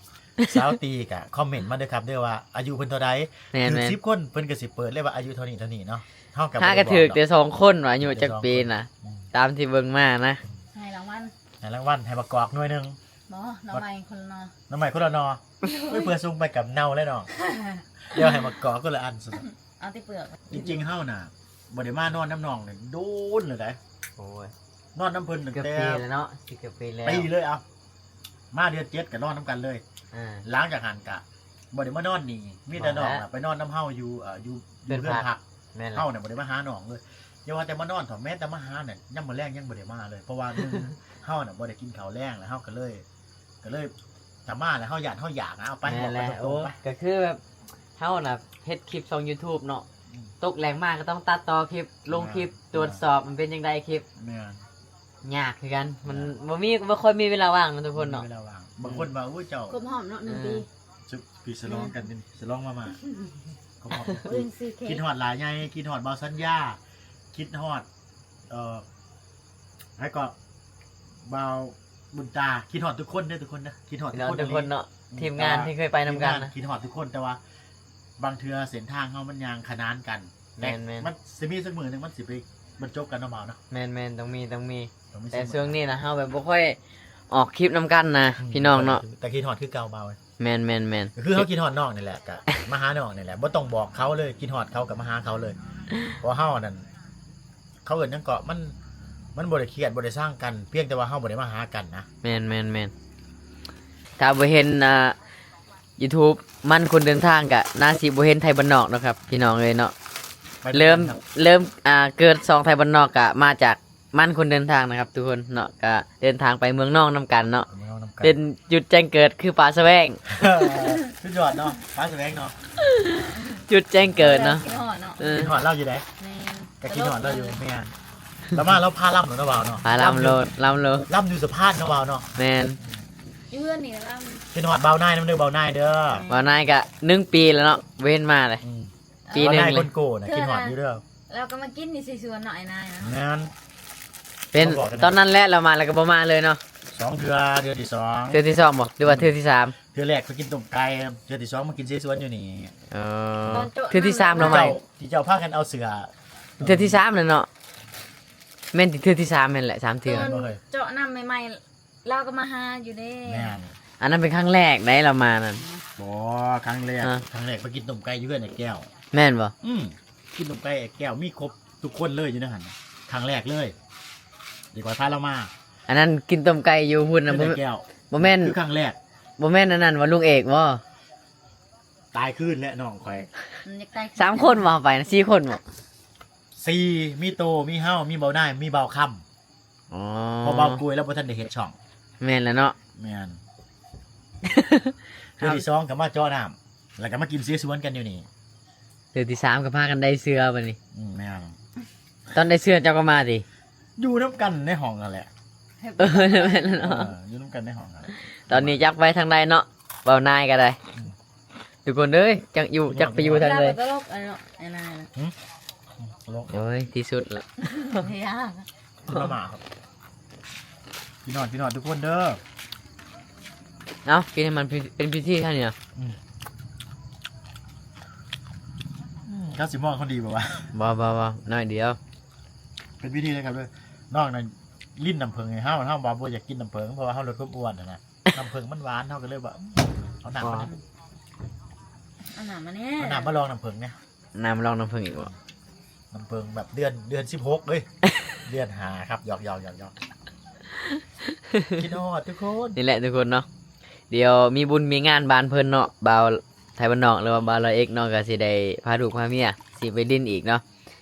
ສາວຕີກະຄອມເມັນມາເດີຄັບເດີວ່າອາຍຸເພິ່ນເທົ່າໃດ ແມ່ນໆ ຖືກສິບຄົນເພິ່ນກະຊິເປີດເລີຍວ່າອາຍຸເທົ່ານີ້ເທົ່ານີ້ເນາະ ເຮົາກະບໍ່ໄດ້ບອກ ຖ້າກະຖືກແຕ່ສອງຄົນວ່າອາຍຸຈັກປີນະ ຕາມທີ່ເບິ່ງມານະ ໃຫ້ລາງວັນ ໃຫ້ລາງວັນ ໃຫ້ໝາກກອກໜ່ວຍໜຶ່ງ ບໍ່ ໜໍ່ໄມ້ຄົນລະໜໍ່ ໜໍ່ໄມ້ຄົນລະໜໍ່ ໂອ້ຍ ເພື່ອສົ່ງໄປກັບເນົ່າແລ້ວນ້ອງ ດຽວໃຫ້ໝາກກອກຄົນລະອັນຊັ້ນ ເອົາແຕ່ເປືອກ ຈິງໆ ເຮົານະ ບໍ່ໄດ້ມານອນນຳນ້ອງນີ້ດົນແລ້ວໃດ ໂອ້ຍ ນອນນຳເພິ່ນຕັ້ງແຕ່ ເກືອບປີແລ້ວເນາະ ຊິເກືອບປີແລ້ວ ປີເລີຍ ເອົາ ມາເດືອນເຈັດກໍນອນນຳກັນເລີຍ ອ່າ ຫຼັງຈາກຫັ້ນກະບໍ່ໄດ້ມານອນນີ້ ມີແຕ່ນ້ອງນະໄປນອນນຳເຮົາຢູ່ ເອີ ຢູ່ ຢູ່ເຮືອນພັກ ແມ່ນແຫຼະ ເຮົານະບໍ່ໄດ້ມາຫານ້ອງເລີຍ ຢ່າວ່າແຕ່ມານອນເຖາະ ແມ້ແຕ່ມາຫານັ້ນ ຍາມມື້ແລງຍັງບໍ່ໄດ້ມາເລີຍ ເພາະວ່າໜຶ່ງ ເຮົານະບໍ່ໄດ້ກິນເຂົ້າແລງ ແລ້ວເຮົາກໍເລີຍ ກໍເລີຍ ຖ້າມາແລ້ວເຮົາຢ້ານເຮົາຢາກນະ ເອົາໄປ ແມ່ນແຫຼະ ບອກກັນຕົງໆ ໂອ້ຍ ໄປ ກໍຄືແບບ ເຮົານະເຮັດຄລິບຊ່ອງ YouTube ເນາະ ອືມ ຕົກແລງມາກໍຕ້ອງຕັດຕໍ່ຄລິບ ລົງຄລິບ ແມ່ນ ຕວດສອບມັນເປັນຈັ່ງໃດຄລິບ ແມ່ນ ຍາກຄືກັນ ມັນ ແມ່ນ ບໍ່ມີ ບໍ່ຄ່ອຍມີເວລາວ່າງເນາະທຸກຄົນເນາະ ບໍ່ມີເວລາວ່າງ ບາງຄົນວ່າ ໂອ້ຍ ເຈົ້າ ຄົບຮອບເນາະ ໜຶ່ງປີ ເອີ ປີສະຫຼອງກັນ ສະຫຼອງມາມ່າ ຄົບຮອບໜຶ່ງປີ ຄິດຮອດຫຼ້າໃຫຍ່ ຄິດຮອດບ່າວສັນຍາ ຄິດຮອດ ເອີ ໃຜກໍ ບ່າວບຸນຕາ ຄິດຮອດທຸກຄົນເດີ ທຸກຄົນເດີ ຄິດຮອດທຸກຄົນ ຄິດຮອດທຸກຄົນເນາະ ອືມ ທີມງານທີ່ເຄີຍໄປນຳກັນນະ ຄິດຮອດທຸກຄົນ ແຕ່ວ່າບາງເທື່ອເສັ້ນທາງເຮົາມັນຍ່າງຂະໜານກັນ ແມ່ນໆ ມັນຊິມີສັກມື້ໜຶ່ງມັນຊິໄປບັນຈົບກັນເນາະ ບ່າວເນາະ ແມ່ນໆ ຕ້ອງມີ ຕ້ອງມີ ຕ້ອງມີ ແຕ່ຊ່ວງນີ້ນະ ເຮົາແບບບໍ່ຄ່ອຍອອກຄລິບນຳກັນນະ ອືມ ພີ່ນ້ອງເນາະ ແຕ່ຄິດຮອດຄືເກົ່າ ບ່າວ ແມ່ນໆໆ ກໍຄືເຮົາຄິດຮອດນ້ອງນີ້ແຫຼະ ກະມາຫານ້ອງນີ້ແຫຼະ ບໍ່ຕ້ອງບອກເຂົາເລີຍ ຄິດຮອດເຂົາກະມາຫາເຂົາເລີຍ ເພາະເຮົານັ້ນ ເຂົາເອີ້ນຫຍັງເກາະ ມັນ ມັນບໍ່ໄດ້ຄຽດ ບໍ່ໄດ້ຊັງກັນ ພຽງແຕ່ວ່າເຮົາບໍ່ໄດ້ມາຫາກັນນະ ແມ່ນໆໆ ຖ້າບໍ່ເຫັນ ອ່າ YouTube ມັນຄົນເດີນທາງ ກະໜ້າຊິບໍ່ເຫັນໄທບ້ານນອກເນາະຄັບ ພີ່ນ້ອງເອີຍເນາະ ເລີ່ມ ເລີ່ມ ອ່າ ເກີດຊ່ອງໄທບ້ານນອກ ກະມາຈາກມັນຄົນເດີນທາງນະຄັບທຸກຄົນເນາະ ກະເດີນທາງໄປເມືອງນອງນຳກັນເນາະ ເປັນຈຸດແຈ້ງເກີດຄືປາສະແຫວງ ສຸດຍອດເນາະ ປາສະແຫວງເນາະ ຈຸດແຈ້ງເກີດເນາະ ຄິດຮອດເນາະ ເອີ ຄິດຮອດລາວຢູ່ໃດ ແມ່ນ ກະຄິດຮອດລາວຢູ່ ແມ່ນ ລາວມາລາວພາລຳໂລດເນາະ ບ່າວເນາະ ພາລຳໂລດ ລຳໂລດ ລຳຢູ່ສະພານເນາະ ບ່າວເນາະ ແມ່ນ ຢູ່ເຮືອນນີ້ລຳ ຄິດຮອດບ່າວນາຍນຳເດີ ບ່າວນາຍເດີ ບ່າວນາຍກະໜຶ່ງປີແລ້ວເນາະ ບໍ່ເຫັນມາເລີຍ ອືມ ປີໜຶ່ງ ບ່າວນາຍຄົນໂກນະ ຄິດຮອດຢູ່ເດີ ລາວກໍມາກິນຢູ່ທີ່ສວນເນາະ ອ້າຍນາຍນະ ແມ່ນ ເປັນ ຕອນນັ້ນແຫຼະ ລາວມາແລ້ວກໍບໍ່ມາເລີຍເນາະ ສອງເທື່ອ ເທື່ອທີສອງ ເທື່ອທີສອງບໍ ຫຼືວ່າເທື່ອທີສາມ ເທື່ອແລກໄປກິນຕົ້ມໄກ່ ເທື່ອທີສອງມາກິນເສສວນຢູ່ນີ້ ເອີ ເທື່ອທີສາມລາວມາ ທີ່ເຈົ້າພາກັນເອົາເສື້ອ ເທື່ອທີສາມແລ້ວເນາະ ແມ່ນເທື່ອທີສາມແມ່ນແຫຼະ ສາມເທື່ອ ຕອນເຈາະນ້ຳໃໝ່ໆ ລາວກໍມາຫາຢູ່ເດ້ ແມ່ນ ອັນນັ້ນເປັນຄັ້ງແລກໃດລາວມານັ້ນ ບໍ່ ຄັ້ງແລກ ອ່າ ຄັ້ງແລກໄປກິນຕົ້ມໄກ່ຢູ່ເຮືອນອ້າຍແກ້ວ ແມ່ນບໍ່ ອືມ ກິນຕົ້ມໄກ່ອ້າຍແກ້ວ ມີຄົບທຸກຄົນເລີຍຢູ່ໃນຫັ້ນ ຄັ້ງແລກເລີຍ ດຽວຂ້ອຍພາລາວມາ ອັນນັ້ນກິນຕົ້ມໄກ່ຢູ່ພຸ້ນນະ ເຮືອນອ້າຍແກ້ວ ບໍ່ແມ່ນ ຄືຄັ້ງແລກ ບໍ່ແມ່ນອັນນັ້ນບໍ່ ລຸງເອກບໍ່ ຕາຍຄືນແຫຼະນ້ອງຂ້ອຍ ອືມ ຢາກຕາຍຄືນ ສາມຄົນບໍ່ ເຮົາໄປນະ ສີ່ຄົນບໍ່ ສີ່ ມີໂຕ ມີເຮົາ ມີບ່າວນາຍ ມີບ່າວຄຳ ອໍ ເພາະບ່າວກວຍລາວບໍ່ທັນໄດ້ເຮັດຊ່ອງ ແມ່ນແລ້ວເນາະ ແມ່ນ ເທື່ອທີສອງກໍມາເຈາະນ້ຳ ແລ້ວກໍມາກິນເສສວນກັນຢູ່ນີ້ ເທື່ອທີສາມກໍພາກັນໄດ້ເສື້ອບັດນີ້ ອືມ ແມ່ນ ຕອນໄດ້ເຊື້ອເຈົ້າກໍມາຕິ? ຢູ່ນຳກັນໃນຫ້ອງນັ້ນແຫຼະ. ເອີ ແມ່ນແລ້ວເນາະ ເອີ ຢູ່ນຳກັນໃນຫ້ອງນັ້ນແຫຼະ. ຕອນນີ້ຈັກໄປທາງໃດເນາະ ເວົ້ານາຍກໍໄດ້. ອືມ ທຸກຄົນເອີຍ ຈັກຢູ່ ຈັກໄປຢູ່ທາງໃດ. ຕະຫຼົກ ອັນເນາະ ອັນນັ້ນນະ. ຫືມ? ຕະຫຼົກ. ໂອ້ຍ ທີ່ສຸດລະ. ພະຍາ ກິນມາມ່າຄັບ ພີ່ນ້ອງ ພີ່ນ້ອງທຸກຄົນເດີ. ເອົາ ກິນໃຫ້ມັນເປັນພິທີເທົ່ານີ້ນະ. ອືມ ອືມ ເຈົ້າຊິມອງເຂົາດີບໍ່ວະ? ບໍ່ ບໍ່ ບໍ່ ໜ້ອຍດຽວ. ເປັນພິທີເລີຍຄັບເດີ. ນ້ອງນັ້ນຫຼິ້ນນ້ຳເຜິ້ງໃຫ້ເຮົາ ເຮົາວ່າບໍ່ຢາກກິນນ້ຳເຜິ້ງ ເພາະວ່າເຮົາລົດຄວາມອ້ວນຫັ້ນນະ. ນ້ຳເຜິ້ງມັນຫວານ ເຮົາກໍເລີຍວ່າ ອືມ ເອົານ້ຳ ບໍ່ ມາ ເອົານ້ຳມາແດ່ ເອົານ້ຳມາລອງນ້ຳເຜິ້ງແດ່. ນ້ຳລອງນ້ຳເຜິ້ງອີກບໍ່? ນ້ຳເຜິ້ງແບບເດືອນ ເດືອນສິບຫົກເລີຍ ເດືອນຫ້າຄັບ. ຫຍອກໆໆໆ ຄິດຮອດທຸກຄົນ. ນີ້ແຫຼະທຸກຄົນເນາະ ດຽວມີບຸນມີງານບ້ານເພິ່ນເນາະ ບ່າວໄທບ້ານນອກ ຫຼືວ່າບ່າວລາວເອກເນາະ ກໍຊິໄດ້ພາລູກພາເມຍຊິໄປຫຼິ້ນອີກເນາະ.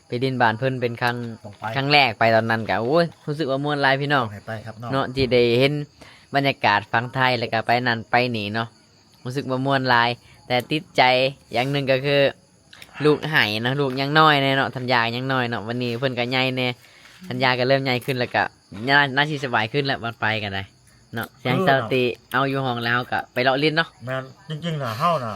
ໄປຫຼິ້ນບ້ານເພິ່ນເປັນຄັ້ງ ຕ້ອງໄປ ຄັ້ງແລກໄປ. ຕອນນັ້ນກໍ ໂອ້ຍ ຮູ້ສຶກວ່າມ່ວນຫຼາຍພີ່ນ້ອງ ຕ້ອງໃຫ້ໄປຄັບນ້ອງ ເນາະ ທີ່ໄດ້ເຫັນບັນຍາກາດຝັ່ງໄທ ແລ້ວກໍໄປນັ້ນໄປນີ້ເນາະ. ຮູ້ສຶກວ່າມ່ວນຫຼາຍ ແຕ່ຕິດໃຈຢ່າງໜຶ່ງກໍຄືລູກໄຫ້ເນາະ ລູກຍັງນ້ອຍແດ່ເນາະ ທັນຍາຍັງນ້ອຍເນາະ. ບັດນີ້ເພິ່ນກໍໃຫຍ່ແດ່ ທັນຍາກໍເລີ່ມໃຫຍ່ຂຶ້ນ ແລ້ວກໍໜ້າ ໜ້າຊິສະບາຍຂຶ້ນແລ້ວ ວັນໄປກໍໄດ້ເນາະ. ແສງເຊົາຕິເອົາຢູ່ຫ້ອງແລ້ວ ເຮົາກໍໄປເລາະຫຼິ້ນເນາະ. ແມ່ນ ຈິງໆນະ ເຮົານະ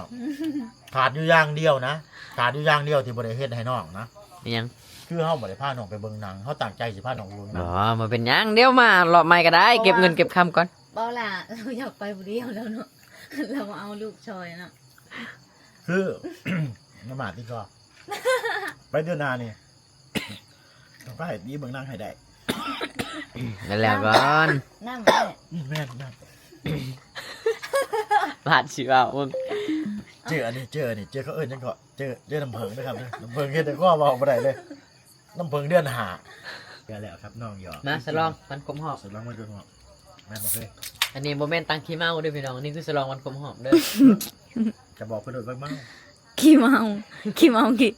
ຂາດຢູ່ຢ່າງດຽວນະ ຂາດຢູ່ຢ່າງດຽວທີ່ບໍ່ໄດ້ເຮັດໃຫ້ນ້ອງນະ. ອີຫຍັງ? ຄືເຮົາບໍ່ໄດ້ພານ້ອງໄປເບິ່ງໜັງ ເຮົາຕັ້ງໃຈຊິພານ້ອງໄປເບິ່ງໜັງ. ອໍ ບໍ່ເປັນຫຍັງ ດຽວມາລອບໃໝ່ກໍໄດ້ ເກັບເງິນເກັບຄຳກ່ອນ. ເວົ້າລະ ເຮົາຢາກໄປຜູ້ດຽວແລ້ວເນາະ ລາວບໍ່ເອົາລູກຊ່ອຍເນາະ. ຄື ນ້ຳໝາກຕິດຄໍ ໄປເດືອນໜ້ານີ້ ຕ້ອງພາໄອ້ຕີເບິ່ງໜັງໃຫ້ໄດ້. ແລ້ວກ່ອນ ນ້ຳ ນ້ຳ ອືມ ແມ່ນ ນ້ຳ ພາດຊິເວົ້າ ເຈີອັນນີ້ ເຈີອັນນີ້ ເຈີ ເຂົາເອີ້ນຫຍັງເກາະ ເຈີ ເຈີນ້ຳເຜິ້ງເດີຄັບເດີ. ນ້ຳເຜິ້ງເຮັດໃຫ້ຄອເວົ້າບໍ່ໄດ້ເລີຍ. ນ້ຳເຜິ້ງເດືອນຫ້າ ເດືອນແລ້ວຄັບນ້ອງ. ຢອກ ມາສະຫຼອງວັນຄົບຮອບ ສະຫຼອງວັນຄົບຮອບ. ແມ່ນບໍ່ເຄີຍ? ອັນນີ້ບໍ່ແມ່ນຕັ້ງຂີ້ເມົາເດີພີ່ນ້ອງ ນີ້ຄືສະຫຼອງວັນຄົບຮອບເດີ. ຈະບອກເພິ່ນໂດດວ່າເມົາ ຂີ້ເມົາ ຂີ້ເມົາ ຂີ້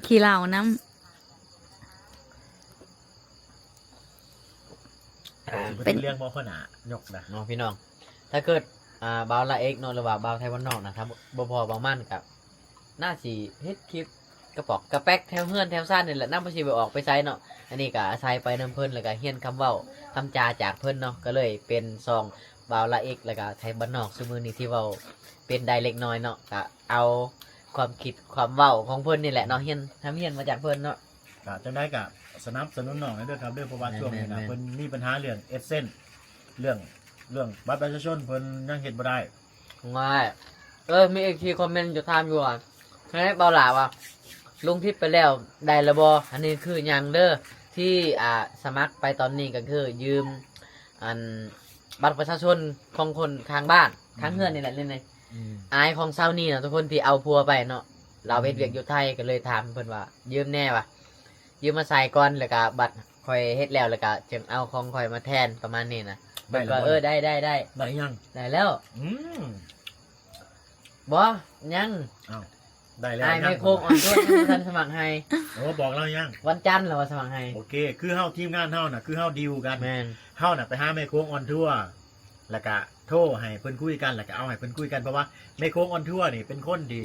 ຂີ້ເຫຼົ້ານຳ. ເປັນເລື່ອງບໍ່ ຫົວໜ້າຍົກນະເນາະພີ່ນ້ອງ. ຖ້າເກີດ ອ່າ ບ່າວລາເອກເນາະ ຫຼືວ່າບ່າວໄທບ້ານນອກນະ ຖ້າບໍ່ພໍ້ບໍ່ໝັ້ນກໍໜ້າຊິເຮັດຄລິບກະປອກກະແປກແຖວເຮືອນແຖວຊານນີ້ແຫຼະ ນຳບໍ່ຊິໄປອອກໄປໃສເນາະ. ອັນນີ້ກໍອາໄສໄປນຳເພິ່ນ ແລ້ວກໍຮຽນຄຳເວົ້າຄຳຈາຈາກເພິ່ນເນາະ ກໍເລີຍເປັນຊ່ອງບ່າວລາເອກ ແລ້ວກໍໄທບ້ານນອກ ຊຸມື້ນີ້ທີ່ເວົ້າເປັນໄດ້ເລັກນ້ອຍເນາະ ກໍເອົາຄວາມຄິດຄວາມເວົ້າຂອງເພິ່ນນີ້ແຫຼະເນາະ ຮຽນ ຮ່ຳຮຽນມາຈາກເພິ່ນເນາະ. ກະຈັ່ງໃດກະສະໜັບສະໜູນນ້ອງແດ່ເດີຄັບເດີ ເພາະວ່າ ແມ່ນໆໆ ຊ່ວງນີ້ນະ ເພິ່ນມີບັນຫາເລື່ອງ AdSense ເລື່ອງ ເລື່ອງບັດປະຊາຊົນ ເພິ່ນຍັງເຮັດບໍ່ໄດ້. ງ່າຍ ເອີ ມີເອັຟຊີຄອມເມັນຢູ່ ຖາມຢູ່ວ່າ ໃຫ້ບ່າວຫຼ້າວ່າ ລົງຄລິບໄປແລ້ວໄດ້ລະບໍ່? ອັນນີ້ຄືຫຍັງເດີ ທີ່ ອ່າ ສະໝັກໄປຕອນນີ້ກໍຄືຢືມ ອັນ ບັດປະຊາຊົນຂອງຄົນຂ້າງບ້ານ ອືມ ຂ້າງເຮືອນນີ້ແຫຼະ ນີ້ ອືມ ອ້າຍຂອງຊາວນີ້ນະທຸກຄົນ ທີ່ເອົາຜົວໄປເນາະ ລາວເຮັດວຽກ ອືມ ຢູ່ໄທ ກໍເລີຍຖາມເພິ່ນວ່າ ຢືມແດ່ວ່າ ຢືມມາໃຊ້ກ່ອນ ແລ້ວກະບັດຂ້ອຍເຮັດແລ້ວ ແລ້ວກະຈຶ່ງເອົາຂອງຂ້ອຍມາແທນ ປະມານນີ້ນະ. ໄດ້ແລ້ວບໍ່? ເອີ ໄດ້ ໄດ້ ໄດ້ ໄດ້ຫຍັງ? ໄດ້ແລ້ວ. ອືມ ບໍ່ ຍັງ. ອ້າວ ໄດ້ແລ້ວ ອ້າຍແມ່ໂຄງອອນທົວຍັງບໍ່ທັນສະໝັກໃຫ້. ໂອ້ ບອກລາວຍັງ? ວັນຈັນລາວວ່າສະໝັກໃຫ້. ໂອເຄ ຄືເຮົາ ທີມງານເຮົານະ ຄືເຮົາດີວກັນ ແມ່ນ ເຮົານະໄປຫາແມ່ໂຄງອອນທົວ ແລ້ວກະໂທໃຫ້ເພິ່ນຄຸຍກັນ ແລ້ວກະເອົາໃຫ້ເພິ່ນຄຸຍກັນ ເພາະວ່າແມ່ໂຄງອອນທົວນີ້ເປັນຄົນທີ່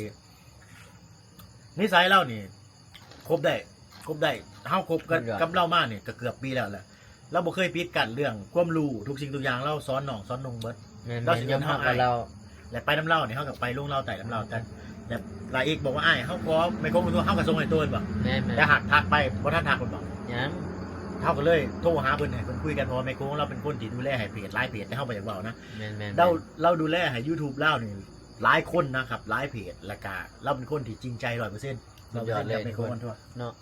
ນິໄສລາວນີ້ຄົບໄດ້ ຄົບໄດ້ ເຮົາຄົບກັນ ສຸດຍອດ ກັບລາວມານີ້ກໍເກືອບປີແລ້ວແຫຼະ. ລາວບໍ່ເຄີຍປິດກັ້ນເລື່ອງຄວາມຮູ້ ທຸກສິ່ງທຸກຢ່າງລາວສອນນ້ອງສອນນຸ່ງເບິດ. ແມ່ນໆ ລາວຊິເອີ້ນເຮົາອ້າຍ ແລະໄປນຳລາວນີ້ ເຮົາກໍໄປລົງລາວໃຕ້ນຳລາວ. ແຕ່ ແຕ່ລາວອີກບອກວ່າ ອ້າຍ ເຮົາຂໍແມ່ຄົງມາໂທ ເຮົາກໍສົ່ງໃຫ້ໂຕແມ່ນບໍ່? ແມ່ນໆ ແຕ່ຫາກທັກໄປ ບໍ່ທັນທັກເພິ່ນບອກ ຍັງ ເຮົາກໍເລີຍໂທຫາເພິ່ນ ໃຫ້ເພິ່ນຄຸຍກັນ ເພາະວ່າແມ່ຄົງລາວເປັນຄົນທີ່ດູແລໃຫ້ເພຈຫຼາຍເພຈ ແຕ່ເຮົາບໍ່ຢາກເວົ້ານະ. ແມ່ນໆໆ ລາວ ລາວດູແລໃຫ້ YouTube ລາວນີ້ຫຼາຍຄົນນະຄັບ ຫຼາຍເພຈ ແລ້ວກະລາວເປັນຄົນທີ່ຈິງໃຈຮ້ອຍເປີເຊັນ ຮ້ອຍເປີເຊັນ ກັບແມ່ຄົງອອນທົວເນາະ.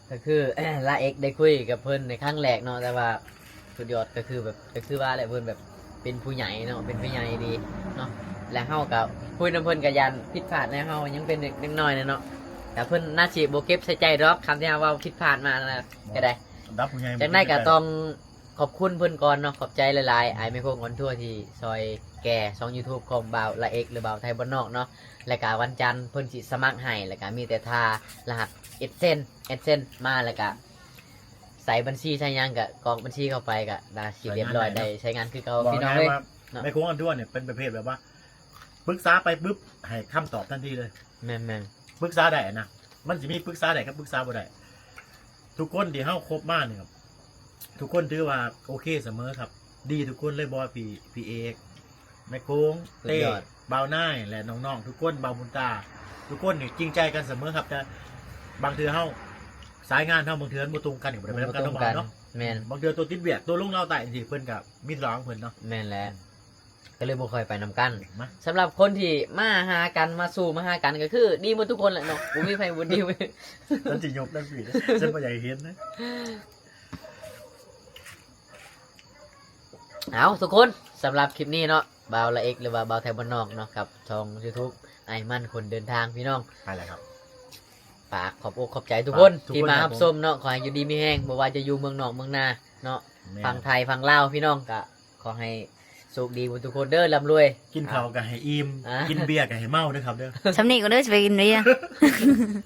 ກໍຄື ລາເອກໄດ້ຄຸຍກັບເພິ່ນໃນຄັ້ງແລກເນາະ ແຕ່ວ່າສຸດຍອດ ກໍຄືແບບ ກໍຄືວ່າແຫຼະ ເພິ່ນແບບເປັນຜູ້ໃຫຍ່ເນາະ ເປັນຜູ້ໃຫຍ່ດີເນາະ. ແລະເຮົາກໍຄຸຍນຳເພິ່ນກໍຢ້ານຜິດພາດແດ່ ເຮົາຍັງເປັນເດັກນ້ອຍແດ່ເນາະ ແຕ່ເພິ່ນໜ້າຊິບໍ່ເກັບໃສ່ໃຈດອກ ຄຳທີ່ເຮົາເວົ້າຜິດພາດມານະ ກໍໄດ້ ລະດັບຜູ້ໃຫຍ່ ຈັ່ງໃດກໍຕ້ອງ ຂອບຄຸນເພິ່ນກ່ອນເນາະ ຂອບໃຈຫຼາຍໆ ອ້າຍແມ່ໂຄງອອນທົວທີ່ຊ່ອຍແກ່ຊ່ອງ YouTube ຂອງບ່າວລາເອກ ຫຼືບ່າວໄທບ້ານນອກເນາະ. ແລ້ວກະວັນຈັນເພິ່ນຊິສະໝັກໃຫ້ ແລ້ວກະມີແຕ່ຖ້າລະຫັດ AdSense AdSense ມາ ແລ້ວກະໃສ່ບັນຊີໃສ່ຫຍັງ ກະກອກບັນຊີເຂົ້າໄປ ກະໜ້າຊິຮຽບຮ້ອຍ ໄດ້ໃຊ້ງານຄືເກົ່າ ພີ່ນ້ອງເອີຍ. ເວົ້າງ່າຍໆວ່າ ເນາະ ແມ່ໂຄງອອນທົວນີ້ເປັນປະເພດແບບວ່າ ປຶກສາໄປປຶບ ໃຫ້ຄຳຕອບທັນທີເລີຍ. ແມ່ນໆ ປຶກສາໄດ້ນະ ມັນຊິມີປຶກສາໄດ້ກັບປຶກສາບໍ່ໄດ້. ໂທ ທຸກຄົນທີ່ເຮົາຄົບມານີ້ ທຸກຄົນຖືວ່າໂອເຄສະເໝີຄັບ ດີທຸກຄົນເລີຍ ບໍ່ວ່າ ພີ່ ພີ່ເອກ ແມ່ໂກງ ເຕ້ ບ່າວນາຍ ແລະ ນ້ອງໆທຸກຄົນ ບ່າວບຸນຕາ ທຸກຄົນນີ້ຈິງໃຈກັນສະເໝີຄັບ. ແຕ່ບາງເທື່ອເຮົາ ສາຍງານເຮົາບາງເທື່ອມັນບໍ່ຕົງກັນ ກໍບໍ່ໄດ້ໄປນຳກັນເນາະ ແມ່ນ ບາງເທື່ອໂຕຕິດວຽກ ໂຕລົງລາວໃຕ້ຈັ່ງຊີ້ ເພິ່ນກໍມີທຸລາຂອງເພິ່ນເນາະ ແມ່ນແຫຼະ ກໍເລີຍບໍ່ຄ່ອຍໄປນຳກັນ. ສຳລັບຄົນທີ່ມາຫາກັນ ມາສູ່ມາຫາກັນ ກໍຄືດີໝົດທຸກຄົນແຫຼະເນາະ ບໍ່ມີໃຜບໍ່ດີ. ມັນຊິຍົກທັງປີເດ້ ເຊິ່ງບໍ່ຢາກເຫັນເດ້. ເອົາ ທຸກຄົນ ສຳລັບຄລິບນີ້ເນາະ ບ່າວລາເອັກ ຫຼືວ່າບ່າວໄທບ້ານນອກເນາະ ກັບຊ່ອງ YouTube ອ້າຍມັນຄົນເດີນທາງ ພີ່ນ້ອງ ໄປແລ້ວຄັບ. ຝາກຂອບອົກຂອບໃຈທຸກຄົນທີ່ມາຮັບຊົມເນາະ ຂໍໃຫ້ຢູ່ດີມີແຮງ ບໍ່ວ່າຈະຢູ່ເມືອງນອກເມືອງນາເນາະ ຝັ່ງໄທຝັ່ງລາວ ພີ່ນ້ອງ ກໍຂໍໃຫ້ໂຊກດີໝົດທຸກຄົນເດີ ລ່ຳລວຍ ກິນເຂົ້າກໍໃຫ້ອີ່ມ ກິນເບຍກໍໃຫ້ເມົາເດີຄັບເດີ. ຊ່ຳນີ້ກ່ອນເດີ ຊິໄປກິນເບຍ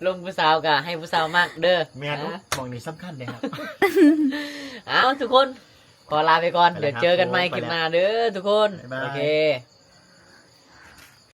ລົມຜູ້ສາວກໍໃຫ້ຜູ້ສາວມັກເດີ. ແມ່ນ ໝ່ອງນີ້ສຳຄັນເດ້ຄັບ. ເອົາ ທຸກຄົນ ຂໍລາໄປກ່ອນ ດຽວເຈີກັນໃໝ່ຄລິບໜ້າເດີທຸກຄົນ. ໂອເຄ.